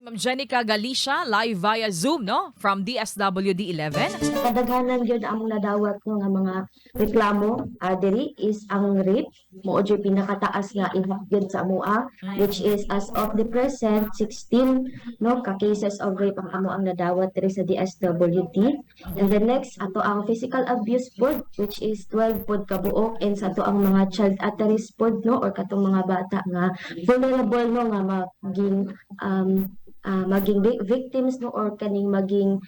Ma'am Jenica Galicia, live via Zoom, no? From DSWD 11. Kadaghanan gyud among nadawat, no, nga mga reklamo diri is ang rape. Mao gyud pinakataas nga ihap gyud sa amoa, which is as of the present 16, no, ka cases of rape ang amo ang nadawat diri sa DSWD. And the next, ato ang physical abuse pod, which is 12 pod kabuok, and sa ato ang mga child at risk pod, no, or katong mga bata nga vulnerable, no, nga maging victims, no, or kaning maging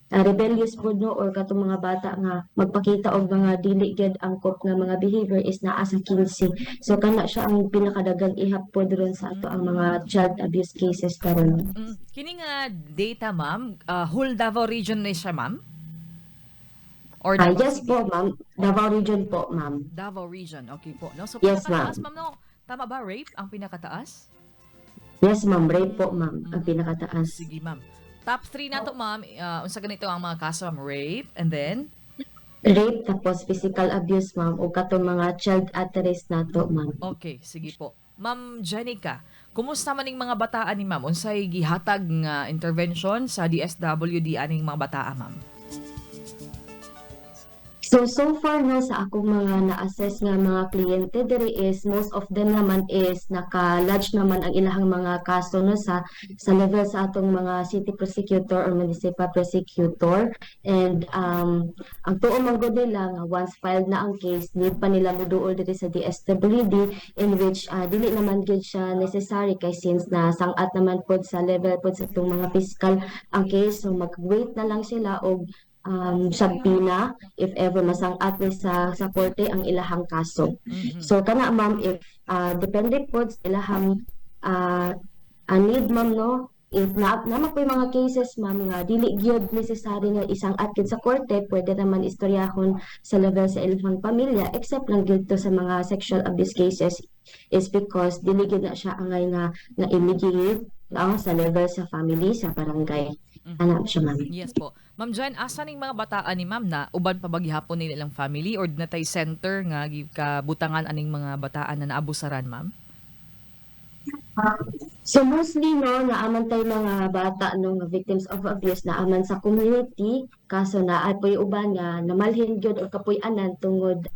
rebellious pod, no, or katong mga bata nga magpakita og mga dili gyud angkop nga mga behavior is naa sa 15. So kana siya ang pinakadaghang ihap pod ron sa ato ang mga child abuse cases karon. Kini nga data, ma'am, whole Davao Region ni siya, ma'am? Or Davao Yes City? Po, ma'am. Davao Region po, ma'am. Davao Region. Okay po, no? So Yes, pinakataas, ma'am. ma'am, no? Tama ba, rape ang pinakataas? Yes, ma'am, rape po, ma'am, ang pinakataas. Sige, ma'am. Top 3 na to, ma'am. Unsa ganito ang mga kaso, ma'am? Rape and then Rape, tapos physical abuse, ma'am, o katong mga child at risk nato, ma'am. Okay, sige po. Ma'am Jenica, kumusta man ning mga bataan ni ma'am? Unsay gihatag nga intervention sa DSWD aning mga bataa, ma'am? So, so far, no, sa akong mga na-assess nga mga kliyente diri is most of them naman is naka-lodge naman ang ilahang mga kaso, no, sa level sa atong mga city prosecutor or municipal prosecutor. And ang tuo man gud nila nga once filed na ang case, need pa nila moduol diri sa DSWD, in which dili naman gyud siya necessary kay since na sangat naman pod sa level pod sa atong mga fiscal ang case, so mag-wait na lang sila og subpoena if ever masangat ni sa korte ang ilahang kaso. So kana, ma'am, if depende pod sa ilahang need, ma'am, no, if na naman po yung mga cases, ma'am, nga dili gyud necessary nga isang-at gyud sa korte, pwede naman istoryahon sa level sa ilahang pamilya, except lang gyud to sa mga sexual abuse cases is because dili gyud na siya angay nga immediate, no, sa level sa family, sa barangay. Ana siya, ma'am. Yes po. Ma'am Jen, asa ning mga bataan ni ma'am na uban pa ba gihapon nila ilang family or natay center nga gikabutangan aning mga bataan na naabusaran, ma'am? So mostly, no, naaman tay mga bata, no, nga victims of abuse, naaman sa community, kaso naa poy uban nga namalhin gyud og kapuy-anan tungod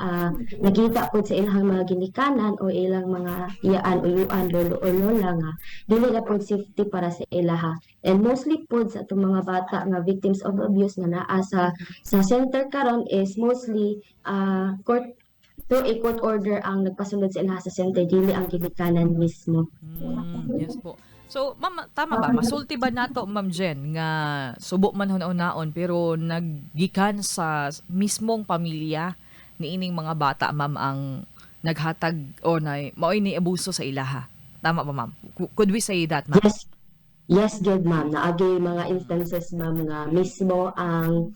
nakita pod sa ilang mga ginikanan o ilang mga iyaan o uyuan, lolo or lola nga dili na pod safety para sa ilaha. And mostly pod sa atong mga bata nga victims of abuse nga naa sa center karon is mostly court through a court order ang nagpasunod sa ilaha sa center, dili ang ginikanan mismo. Yes po. So, ma'am, tama ba? Masulti ba nato, Ma'am Jen, nga subo man hunahunaon pero naggikan sa mismong pamilya niining mga bata, ma'am, ang naghatag o na maoy ni abuso sa ilaha? Tama ba, ma'am? Could we say that, ma'am? Yes. Yes, gyud, ma'am. Naagay mga instances, ma'am, nga mismo ang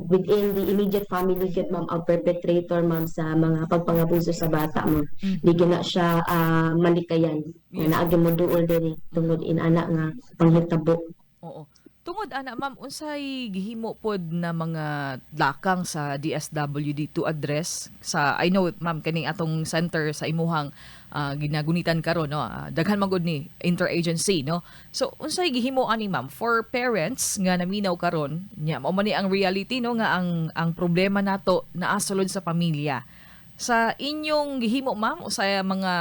within the immediate family gyud, ma'am, ang perpetrator, ma'am, sa mga pagpangabuso sa bata, ma'am. Di gyud na siya malikayan. Naagi mo duol diri tungod inana nga panghitabo. Oo. Tungod ana, ma'am, unsay gihimo pod na mga lakang sa DSWD to address sa, I know, ma'am, kaning atong center sa imuhang ginagunitan karon, no, daghan man gud ni interagency, no? So unsay gihimo ani, ma'am, for parents nga naminaw karon nya mao man ni ang reality, no, nga ang problema nato naa sulod sa pamilya? Sa inyong gihimo, ma'am, o sa mga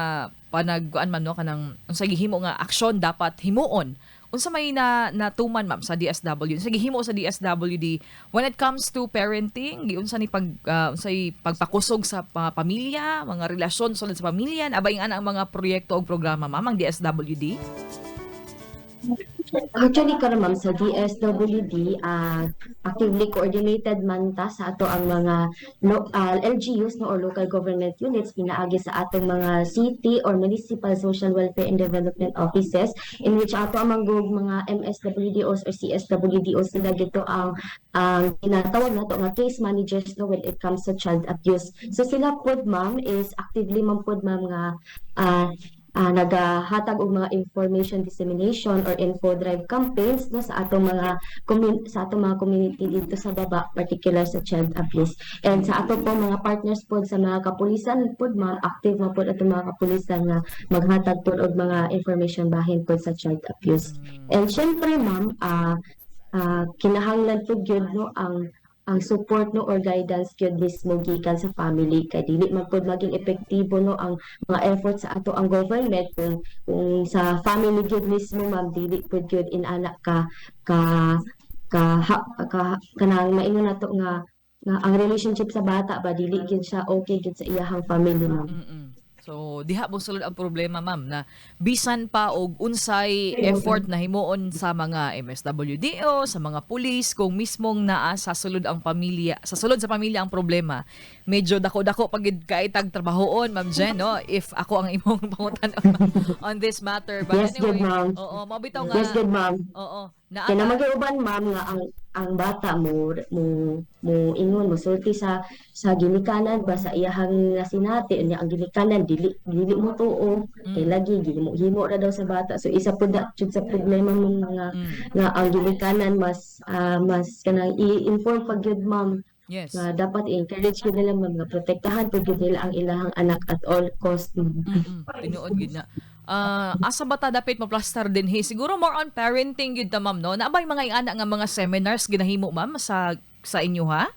panagkuan, ma'am, no, kanang unsay gihimo nga aksyon dapat himuon, unsa may na natuman, ma'am, sa DSW, unsa gihimo sa DSWD when it comes to parenting? Giunsa ni pag unsay pagpakusog sa pamilya, mga relasyon sulod sa pamilya, abay ana ang mga proyekto o programa, ma'am, ang DSWD? Actually karon, ma'am, sa DSWD, actively coordinated man ta sa ato ang mga LGUs, no, or local government units pinaagi sa atong mga city or municipal social welfare and development offices, in which ato ang manggug mga MSWDOs or CSWDOs sila dito ang tinatawag nato nga case managers, no, when it comes to child abuse. So sila pod, ma'am, is actively man pod, ma'am, nga Nagahatag og mga information dissemination or info drive campaigns, no, sa atong mga community dito sa baba, particular sa child abuse. And sa ato po mga partners pod sa mga kapulisan pod, ma'am, active man pod atong mga kapulisan nga maghatag pod og mga information bahin pod sa child abuse. And syempre, ma'am, kinahanglan pod gyud, no, ang support, no, or guidance gyud mismo gikan sa family, kay dili man pod maging epektibo, no, ang mga efforts sa ato ang government kung sa family gyud mismo, ma'am, dili pod gyud inana ka ka ka, ha, ka kanang maingon nato nga ang relationship sa bata ba, dili gyud siya okay gyud sa iyahang family, ma'am. So diha mo sulod ang problema, ma'am, na bisan pa og unsay effort na himuon sa mga MSWDO, sa mga pulis, kung mismong naa sa sulod ang pamilya, sa sulod sa pamilya ang problema, medyo dako-dako pag kaitag trabahoon, Ma'am Jen, no? If ako ang imong pangutan on this matter. But Yes, anyway, good, ma'am. Oo, mao bitaw nga. Yes, good, ma'am. Oo, naa Kaya naman uban, ma'am, nga ang bata mo ingon, mo sulti sa ginikanan ba, sa iyahang nasinati unya ang ginikanan dili mo tuo kay lagi gihimo himo ra daw sa bata. So isa pud na jud sa problema mo nga nga ang ginikanan mas kanang i-inform pa gyud, ma'am, nga dapat i-encourage gyud nila, ma'am, nga protektahan pud gyud nila ang ilahang anak at all cost, ma'am. Tinuod gyud na. Asa ba ta dapit maplastar din he? Siguro more on parenting gyud ta, ma'am, no? Naa bay mga ingana nga mga seminars ginahimo, ma'am, sa inyo ha?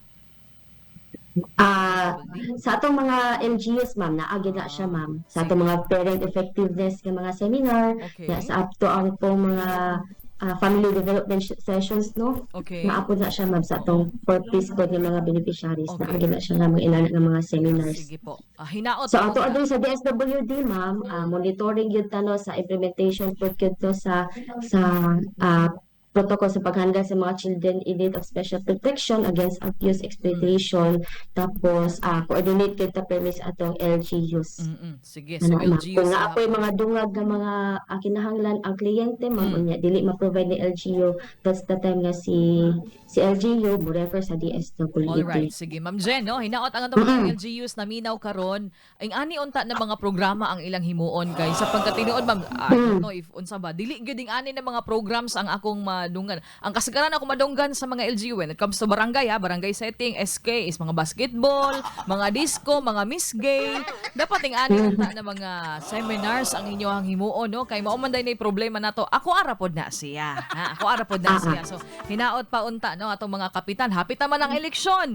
Sa atong mga LGUs, ma'am, naa gyud na siya, ma'am. Sa atong mga parent effectiveness nga mga seminar, na sa ato ang pong mga family development sessions, no? Naa pod na siya, ma'am, sa atong purpose pod ng mga beneficiaries. Naa gyud na siya nga mga inana nga mga seminars. Sige po. Hinaot So po ato na. Adto sa DSWD, ma'am, monitoring gyud ta, no, sa implementation pod gyud to sa protocol sa paghandle sa mga children in need of special protection against abuse, exploitation, tapos coordinate gyud ta permi sa atong LGUs. Sige, so Ano, ma'am. LGUs Kung sa naa po'y mga dungag nga mga kinahanglan ang kliyente, ma'am, unya dili ma-provide ni LGU, that's the time nga si LGU mo refer sa DSWD. Alright, sige. Ma'am Jen, no, hinaot ang atong mga LGUs na minaw karon. Ang ani unta na mga programa ang ilang himuon kay sa pagkatinuod, ma'am, I don't know if unsa ba, dili gyud ing ani na mga programs ang akong madunggan. Ang kasagaran ako madunggan sa mga LGU when it comes to barangay ha, barangay setting, SK is mga basketball, mga disco, mga Miss Gay. Dapat ing ani unta na mga seminars ang inyohang himuon, no, kay mao man day na problema nato. Ako ara pod na siya. Ha, ako ara pod na siya. So hinaot pa unta, no, atong mga kapitan, hapit naman ang eleksyon.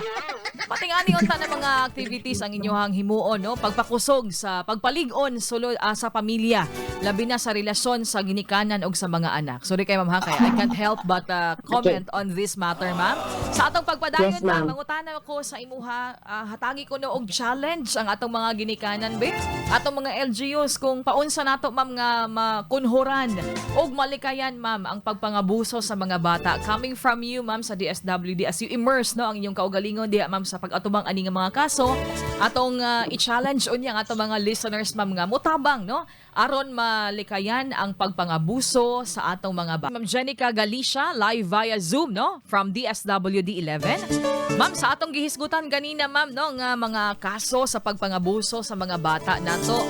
Dapat ing ani unta na mga activities ang inyohang himuon, no, pagpakusog sa pagpalig-on sulod sa pamilya, labi na sa relasyon sa ginikanan og sa mga anak. Sorry kay ma'am ha, kay I can't help but comment on this matter, ma'am. Sa atong pagpadayon, Yes, ma'am. ma'am, mangutana ko sa imuha, hatagi ko no og challenge ang atong mga ginikanan be, atong mga LGUs, kung paunsa nato, ma'am, nga makunhoran og malikayan, ma'am, ang pagpangabuso sa mga bata. Coming from you, ma'am, sa DSWD, as you immerse, no, ang inyong kaugalingon diha, ma'am, sa pag-atubang ani nga mga kaso, atong i-challenge unya ang atong mga listeners, ma'am, nga mutabang, no, aron malikayan ang pagpangabuso sa atong mga bata. Ma'am Jenica Galicia, live via Zoom, no, from DSWD 11. Ma'am, sa atong gihisgutan ganina, ma'am, no, nga mga kaso sa pagpangabuso sa mga bata nato.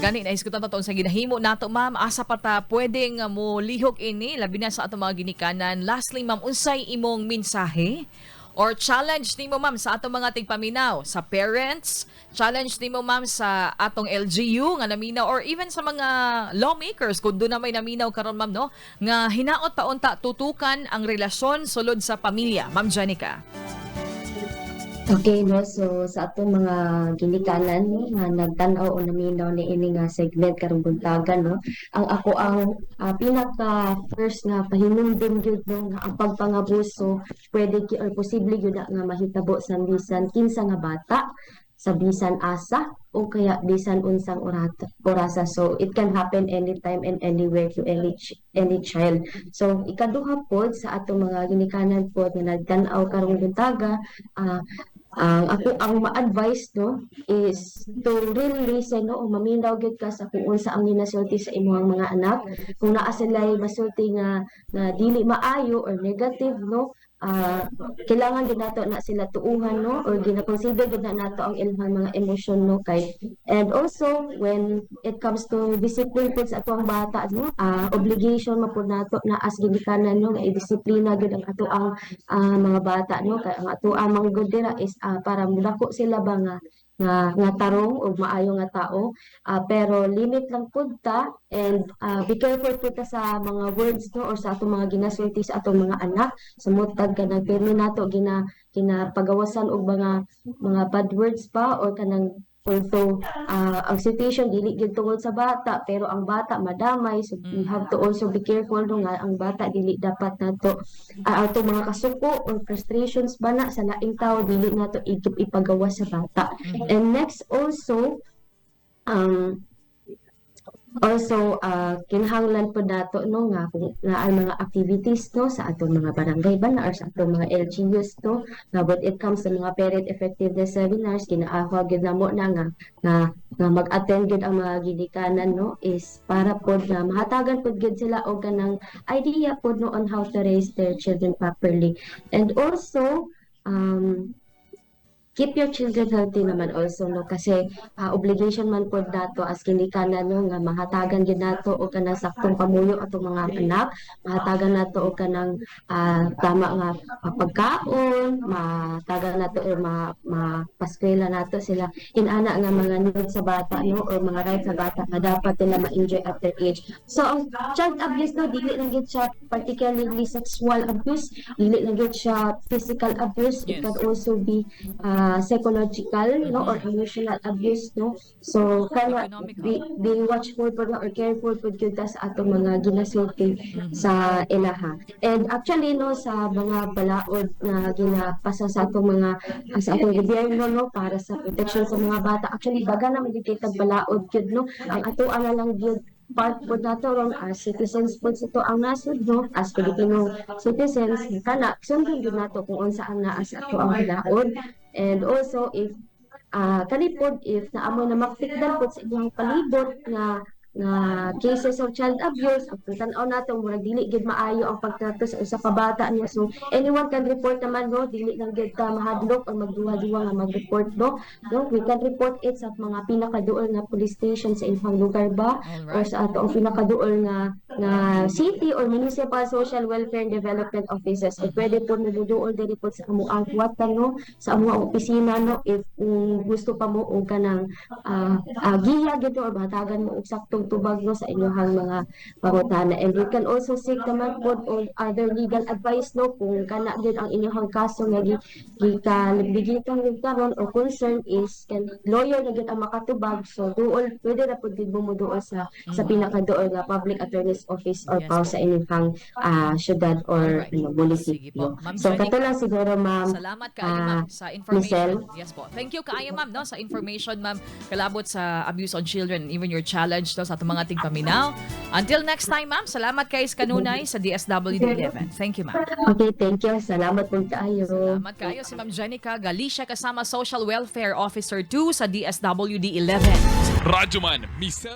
Gani na hisgutan nato sa ginahimo nato, ma'am, asa pa ta pwedeng mo lihok ini, labi na sa atong mga ginikanan. Lastly, ma'am, unsay imong mensahe or challenge nimo, ma'am, sa atong mga tigpaminaw, sa parents, challenge nimo, ma'am, sa atong LGU nga naminaw or even sa mga lawmakers kung duna may naminaw karon, ma'am, no, nga hinaot pa unta tutukan ang relasyon sulod sa pamilya, Ma'am Jenica? Okay, no, so sa atong mga ginikanan, no, nga nagtan-aw o naminaw ni ini nga segment karong buntagan, no, ang ako ang pinaka first nga pahinumdum gyud, no, nga ang pagpangabuso pwede or posible gyud na nga mahitabo sa bisan kinsa nga bata, sa bisan asa o kaya bisan unsang orasa. So it can happen anytime and anywhere to any child. So ikaduha pod, sa atong mga ginikanan pod nga nagtan-aw karong buntaga, ang ako ang ma-advise, no, is to really listen, no, o maminaw gyud ka sa kung unsa ang ginasulti sa imong mga anak. Kung naa sila'y masulti nga dili maayo or negative, no. Kailangan gid nato na sila tuuhan, no, or gina-consider gid na nato ang ilang mga emosyon, no, kay and also when it comes to discipline pud sa atoang bata, no, obligation man pud nato na as ginikanan, no, nga i-disiplina gid ang atoang mga bata, no, kay ang atoang man gud dira is para mudako sila ba nga tarong o maayo nga tao. Pero limit lang pud ta and be careful pud ta sa mga words, no, or sa atong mga ginasulti sa atong mga anak sa mutag kanang pirmi nato ginapagawasan og mga bad words pa or kanang although ang situation dili gyud tungod sa bata, pero ang bata madamay. So we have to also be careful, no, nga ang bata dili dapat nato atong mga kasuko or frustrations ba na sa laing tao, dili nato ipagawas sa bata. And next, also kinahanglan po nato, no, nga kung naay mga activities, no, sa atong mga barangay ba na or sa atong mga LGUs, no, nga when it comes sa mga parent effectiveness seminars, ginaahwa gyud namo na nga mag-attend gyud ang mga ginikanan, no, is para pod nga mahatagan pod gyud sila og kanang idea pod, no, on how to raise their children properly. And also keep your children healthy naman also, no, kasi obligation man pod nato as ginikanan, no, nga mahatagan gyud nato og kanang saktong pamuyo atong mga anak, mahatagan nato og kanang tama nga pagkaon, mahatagan nato or mapaskwela nato sila inana nga mga needs sa bata, no, or mga rights sa bata nga dapat nila ma-enjoy at their age. So ang child abuse, no, dili lang gyud siya particularly sexual abuse, dili lang gyud siya physical abuse. It can also be psychological, no, or emotional abuse, no. So kaya Economical. be watchful pod or careful pod gyud ta sa atong mga ginasulti sa ilaha. And actually, no, sa mga balaod na ginapasa sa atong mga sa atong gobyerno, no, para sa protection sa mga bata, actually daghan naman gyud kay tag balaod gyud, no. Ang ato na lang gyud part pod nato ron as citizens pod sa atoang nasod, no, as Filipino citizens, kana sundon gyud nato kung unsa ang naa sa atoang balaod. And also if kani pod, if naa moy namatikdan pod sa inyong palibot nga cases of child abuse o kung tan-aw nato murag dili gyud maayo ang pagtrato sa usa ka bata niya, so anyone can report naman, no. Dili lang gyud ta mahadlok or magduha-duha nga mag-report, no. We can report it sa mga pinakaduol nga police station sa inyong lugar ba or sa atong pinakaduol nga city or municipal social welfare and development offices, o pwede po nagduduol diri po sa amoang kuwatan, no, sa amoang opisina, no, if kung gusto pa mo og kanang giya gid or mahatagan mo og saktong tubag, no, sa inyong mga pangutana. And you can also seek naman pod og other legal advice, no, kung kana gyud ang inyong kaso nga gi gika gid karon or concern is kan lawyer na gyud ang makatubag. So duol, pwede na pud gid mo moduol sa pinakaduol nga public attorney's office or PAO sa inyong syudad or ano, Sige po. munisipyo. Ma'am So Jenica, kato lang siguro, ma'am. Salamat kaayo, ma'am, sa information. Yes po. Thank you kaayo, ma'am, no, sa information, ma'am, kalabot sa abuse on children and even your challenge, no, sa atong mga tigpaminaw. Until next time, ma'am, salamat kay kanunay sa DSWD 11. Thank you, ma'am. Okay, thank you. Salamat po kaayo. Salamat kaayo si Ma'am Jenica Galicia, kasama Social Welfare Officer 2 sa DSWD 11. Radyoman, Michelle.